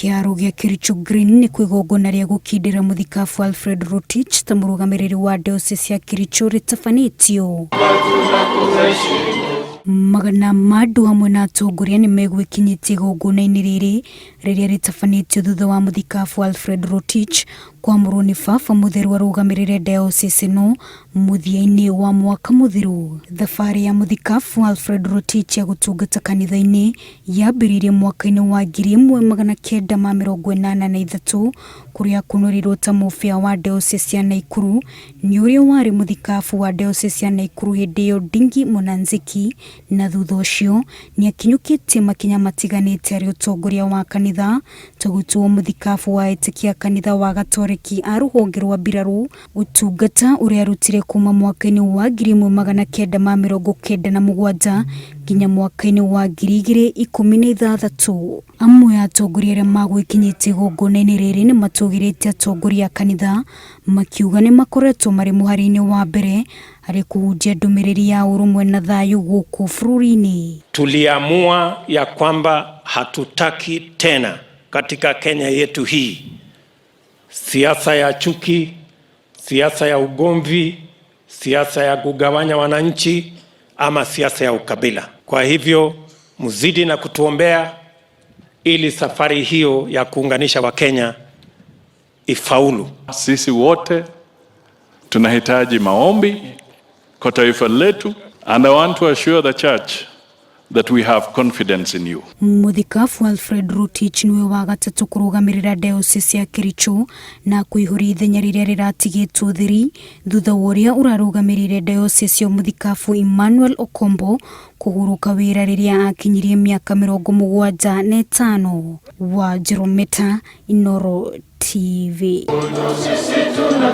Kĩharo gĩa Kericho Green nĩkuo igongona rĩa gũkindĩra mũthikabu Alfred Rotich ta mũrũgamĩrĩri wa diocese ya Kericho rĩtabanĩtio. Magana ma andũ hamwe na atongoria nĩ megwĩkinyĩtie igongona-inĩ rĩrĩ rĩrĩa rĩtabanĩtio thutha wa mũthikabu Alfred Rotich kwamũrwo nĩ baba mũtheru arũgamĩrĩre diocese ĩno mũthia-inĩ wa mwaka mũthiru. Thabarĩ ya mũthikabu Alfred Rotich ya gũtungata kanitha-inĩ Yambĩrĩirie mwaka-inĩ wa 1983 kũrĩa akunũrirwo ta mũbĩa wa Diocese ya Naikuru nĩ ũrĩa warĩ mũthikabu wa Diocese ya Naikuru hĩndĩ ĩyo Ndingi Mwananziki, na thutha ũcio nĩakinyũkĩtie makinya matiganĩte arĩ ũtongoria wa kanitha ta gũtuo mũthikabu wa etĩkia a kanitha wa Gatoreki a rũhonge rwa mbirarũ, ũtungata ũrĩa arutire kuma mwaka-inĩ wa 1997 nginya mwaka-inĩ wa 2016. Amwe a atongoria arĩa magwĩkinyĩtie igongona-inĩ rĩrĩ nĩ matũgĩrĩtie atongoria a kanitha makiuga nĩ makoretwo marĩ mũhari-inĩ wa mbere harĩ kũhunjia ndũmĩrĩri ya ũrũmwe na thayũ gũkũ bũrũri-inĩ. Tuliamua ya kwamba hatutaki tena katika Kenya yetu hii siasa ya chuki, siasa ya ugomvi, siasa ya kugawanya wananchi ama siasa ya ukabila. Kwa hivyo mzidi na kutuombea ili safari hiyo ya kuunganisha Wakenya ifaulu. Sisi wote tunahitaji maombi kwa taifa letu, and I want to assure the church that we have confidence in you. Mũthikabu Alfred Rotich nĩwe wa gatatũ kũrũgamĩrĩra diocese ya Kericho na kũihũria ithenya rĩrĩa rĩratigĩtwo theri thutha wa ũrĩa ũrarũgamĩrĩire diocese ya mũthikabu Emmanuel Okombo kũhurũka wĩra rĩrĩa akinyirie mĩaka 75. Wa Jerometa, Inooro TV. Sisi tuna